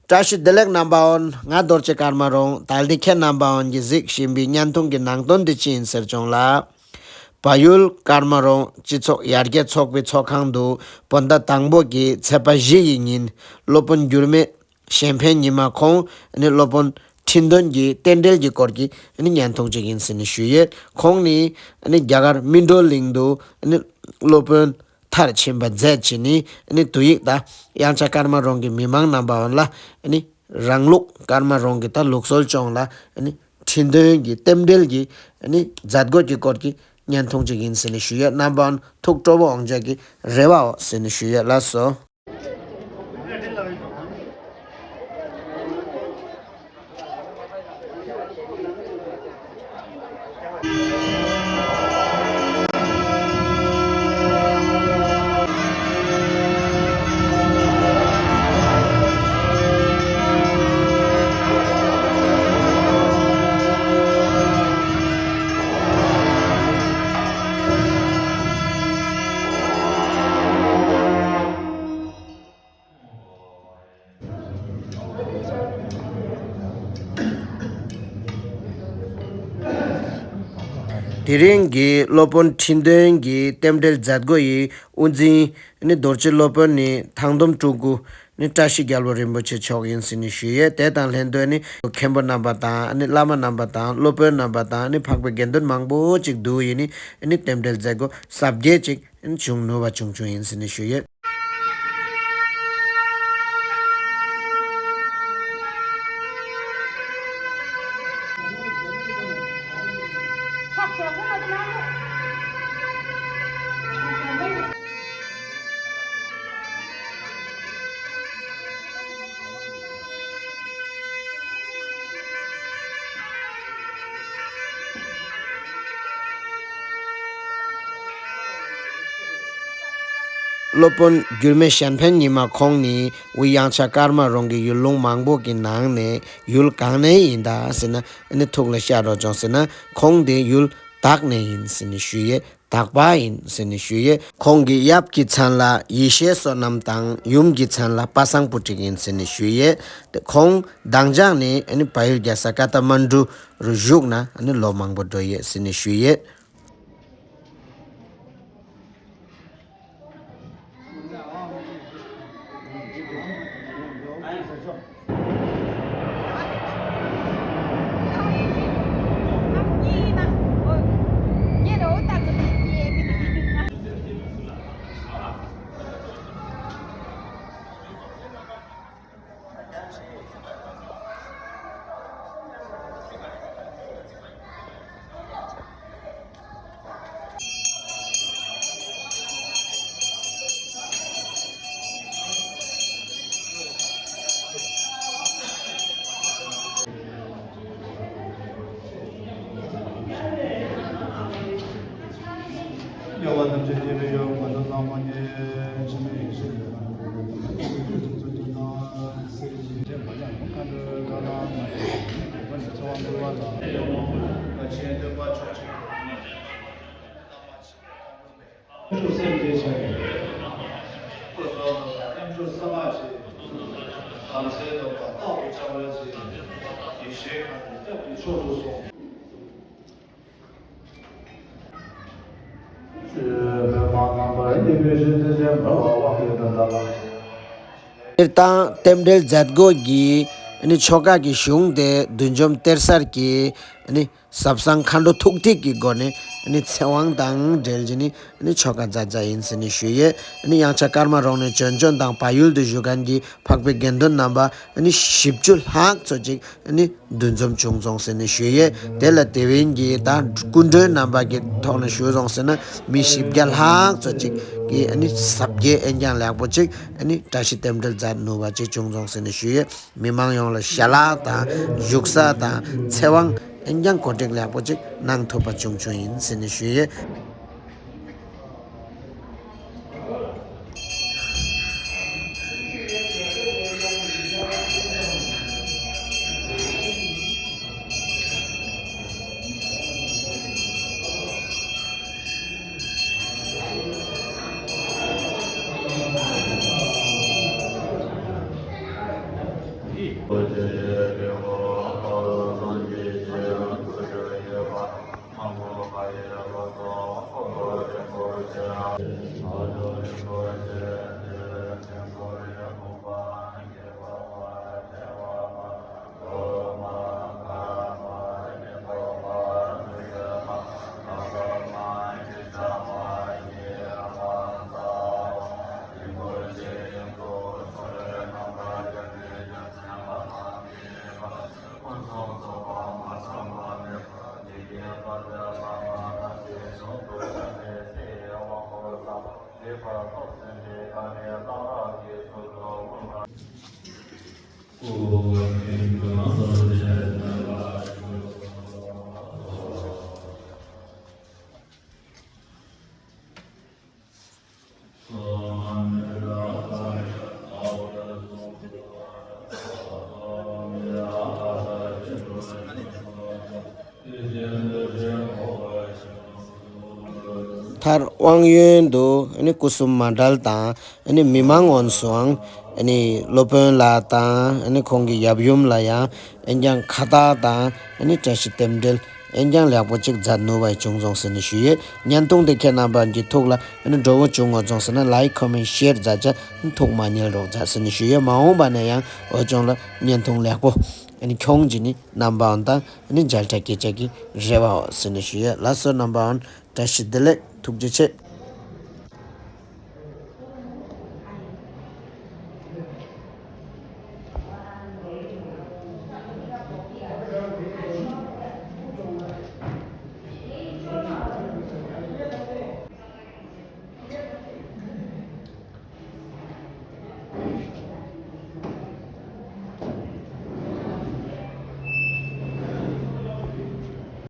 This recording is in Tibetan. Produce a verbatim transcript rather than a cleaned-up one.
བཀྲ་ཤིས་བདེ་ལེགས་རྣམ་པ་འོན། ང་རྡོ་རྗེ་ཀརྨ་རོང་། ད་ལྟའི་ཁྱེད་རྣམ་པ་འོན་གྱིས་གཟིགས་བཞིན་པའི་བརྙན་ཐུང་གི་ནང་དོན་འདི་ཅི་ཡིན་ཟེར་བྱུང་ལ། བལ་ཡུལ་ཀརྨ་རོང་སྤྱི་ཚོགས་ཡར་རྒྱས་ཚོགས་པའི་ཚོགས་ཁང་དུ་བོད་ཟླ་དང་པོ་གི་ཚེས་པ་བཞི་ཡི་ཉིན་སློབ་དཔོན་འགྱུར་མེད་གཞན་ཕན་ཉི་མ་ཁོང་ནི་སློབ་དཔོན་ཁྲི་འདོན་གྱི་རྟེན་འབྲེལ་གྱི་སྐོར་གྱི་ནི་བརྙན་ཐུང་ཅིག་ཡིན་ཟེར་ནས་ཞུས་ཡོད། ཁོང་ནི་ནི་རྒྱ་གར་སྨིན་གྲོལ་གླིང་དུ་ནི་སློབ་དཔོན་མཐར་ཕྱིན་པ་མཛད་ཅིང་ནི་ནི་དུ་ཡིག་དང་དབྱངས་འཆར་ཀརྨ་རོང་གི་མི་མང་རྣམ་པ་འོན་ལ་ནི་རང་ལུགས་ཀརྨ་རོང་གི་ད་ལུགས་སྲོལ་སྦྱོང་ལ་ནི་ཁྲི་འདོན་གྱི་རྟེན་འབྲེལ་གྱི་ནི་མཛད་སྒོ་གི་སྐོར་གྱི་བརྙན་ཐུང་ཅིག་ཡིན་ཟེར་ནས་ཞུས་ཡོད། རྣམ་པ་འོན་ཐུགས་སྤྲོ་བོ་འོང་འཇགས་ཀྱི་རེ་བའོ་ཟེར་ནས་ཞུས་ཡོད་ལགས་སོ། དེ་རིང་གི་སློབ་དཔོན་ཁྲི་འདོན་གྱི་རྟེན་འབྲེལ་མཛད་སྒོ་ཡི་དབུ་འཛིན་ནི་རྡོ་རྗེ་སློབ་དཔོན་ནི་ཐང་སྡོམ་སྤྲུལ་སྐུ་ནི་བཀྲ་ཤིས་རྒྱལ་པོ་རིན་པོ་ཆེ་མཆོག་ཡིན་ཟེར་ནས་ཞུས་ཡོད། དེ་དང་ལྷན་དུ་ནི་མཁན་པོ་རྣམ་པ་དང་ནི་བླ་མ་རྣམ་པ་དང་སློབ་དཔོན་རྣམ་པ་དང་ནི་འཕགས་པའི་དགེ་འདུན་མང་པོ་ཅིག་འདུ་ཡིས་ནི་རྟེན་འབྲེལ་མཛད་སྒོ་གཟབ་རྒྱས་ཅིག་བྱུང་ནུས་པ་བྱུང་བྱུང་ཡིན་ཟེར་ནས་ཞུས་ཡོད། སློབ་དཔོན་འགྱུར་མེད་གཞན་ཕན་ཉི་མ་ཁོང་ནི་དབུས་གཡང་ཆ་ཀརྨ་རོང་གི་ཡུལ་ལུང་མང་པོ་གི་ནང་ནས་ཡུལ་གང་ནས་ཡིན་ད་ཟེར་ན་ཨ་ནི་ཐུགས་ལ་ཤར་རོ་བྱུང་ཟེར་ན་ཁོང་དེ་ཡུལ་དག་ནས་ཡིན་ཟེར་ནས་ཞུས་ཡོད། དག་པ་ཡིན་ཟེར་ནས་ཞུས་ཡོད། ཁོང་གི་ཡབ་ཀྱི་མཚན་ལ་ཡེ་ཤེས་བསོད་ནམས་དང་ཡུམ་གྱི་མཚན་ལ་པ་སངས་བུ་ཁྲིད་ཡིན་ཟེར་ནས་ཞུས་ཡོད། དེ་ཁོང་འདང་ཅག་ནས་ཨ་ནི་བལ་ཡུལ་རྒྱལ་ས་ཀ་ཐ་མན་གྲུ་རུ་བཞུགས་ན་ཨ་ནི་ལོ་མང་པོ་འགྲོ་ཡོད་ཟེར་ནས་ཞུས་ཡོད། དམྱལ་བ་ཐམས་ཅད་སྐྱེ་བའི་ཡུལ་ང་ཚོ་ཚང་མ་ནི་འཆི་མེད་ཡེ་ཤེས་ལས་ལམ་གྱི་ཚུལ་དུ་སྣང་། སེམས་ཀྱི་དྲན་པ་ཡང་མཁའ་འགྲོའི་ཁ་ལ་མ་ཡིན་པ་ནི་འཚོ་བ་མྱུར་བ་ལ་ཡོང་། ཕར་ཕྱིན་སྟོན་པ་མཆོག་ཆེན་པོ་ནི་བླ་མ་འཆི་མེད་མཁའ་འགྲོ་མས། ཐུགས་སེམས་བདེ་ཆེན་པོས། སྐུ་གསུམ་དང་རྣལ་འབྱོར་གསང་སྔགས་ཀྱི། དམ་ཚིག་སྟོན་པ་རྟག་ཏུ་འཆང་བའི་ཚུལ། ཡེ་ཤེས་མཁའ་འགྲོའི་སྐྱབས་ཀྱི་མཆོག་ཏུ་སོང་། སྤྱིར་བཏང་རྟེན་འབྲེལ་མཛད་སྒོ་གི་ནི་ཆོ་ག་གི་གཞུང་དེ་བདུད་འཇོམས་གཏེར་གསར་གྱི་ནི་ཟབ་གསང་མཁའ་འགྲོ་ཐུགས་ཐིག་གི་སྒོ་ནས་ནི་ཚེ་དབང་དང་འབྲེལ་གྱི་ནི་ནི་ཆོ་ག་མཛད་མཛད་ཡིན་ཟེར་ནས་ཞུས་ཡོད། ནི་གཡང་ཆ་ཀརྨ་རོང་ནས་བྱོན་བྱོན་དང་བལ་ཡུལ་དུ་བཞུགས་མཁན་གྱི་འཕགས་པའི་དགེ་འདུན་རྣམ་པ་ནི་བཞི་བཅུ་ལྷག་ཙམ་ཅིག་ནི་འདུ་འཛོམས་བྱུང་སོང་ཟེར་ནས་ཞུས་ཡོད། དེ་ལ་དེ་བན་གྱི་ད་སྐུ་མགྲོན་རྣམ་པ་གི་ཐོག་ནས་ཞུས་སོང་ཟེར་ན་མི་བཞི་བརྒྱ་ལྷག་ཙམ་ཅིག་གིས་ནི་ཟབ་རྒྱས་ཨེ་འགྱང་ལེགས་པོ་ཅིག་ནི་བཀྲ་ཤིས་རྟེན་འབྲེལ་མཛད་ནུས་པ་ཅིག་བྱུང་སོང་ཟེར་ནས་ཞུས་ཡོད། མི་མང་ཡོངས་ལ་ཞལ་ལག་དང་བཞུགས་ས་དང་ཚེ་དབང་ཨེ་འགྱང་གོ་སྒྲིག་ལེགས་པོ་ཅིག་གནང་ཐུབ་པ་བྱུང་བྱུང་ཡིན་ཟེར་ནས་ཞུས་ཡོད། མཐར་དབང་ཡོན་དུ་ཨ་ནི་སྐུ་གསུམ་མཎྜལ་དང་ཨ་ནི་མི་མང་ཡོངས་སུའང་ཨ་ནི་སློབ་དཔོན་ལ་དང་ཨ་ནི་ཁོང་གི་ཡབ་ཡུམ་ལ་ཡང་ཨེན་ཀྱང་ཁ་བཏགས་དང་ཨ་ནི་བཀྲ་ཤིས་རྟེན་འབྲེལ་ཨེན་ཀྱང་ལེགས་པོ་ཅིག་མཛད་ནུས་པ་བྱུང་སོང་ཟེར་ནས་ཞུ་ཡོད། བརྙན་ཐུང་དེ་ཁྱེད་རྣམ་པ་གི་ཐུགས་ལ་ཨ་ནི་འགྲོ་བོ་བྱུང་ངོ་སོང་ཟེར་ན་ལའིཀ་ཁོ་མེན་ཤེར་མཛད་བྱ་ཐུགས་མ་ཉལ་རོགས་མཛད་ཟེར་ནས་ཞུ་ཡོད། མ་འོངས་པ་ནས་ཡང་འོ་ཅུང་ལ་བརྙན་ཐུང་ལེགས་པོ་ཨ་ནི་ཁྱོང་ཅི་ནི་རྣམ་པའང་དང་ཨ་ནི་མཇལ་འཕྲད་སྐད་ཆ་གི་རེ་བའོ་ཟེར་ནས་ཞུ་ཡོད། ལགས་སོ། རྣམ་པའང་བཀྲ་ཤིས་བདེ་ལེགས། ཐུགས་རྗེ་ཆེ།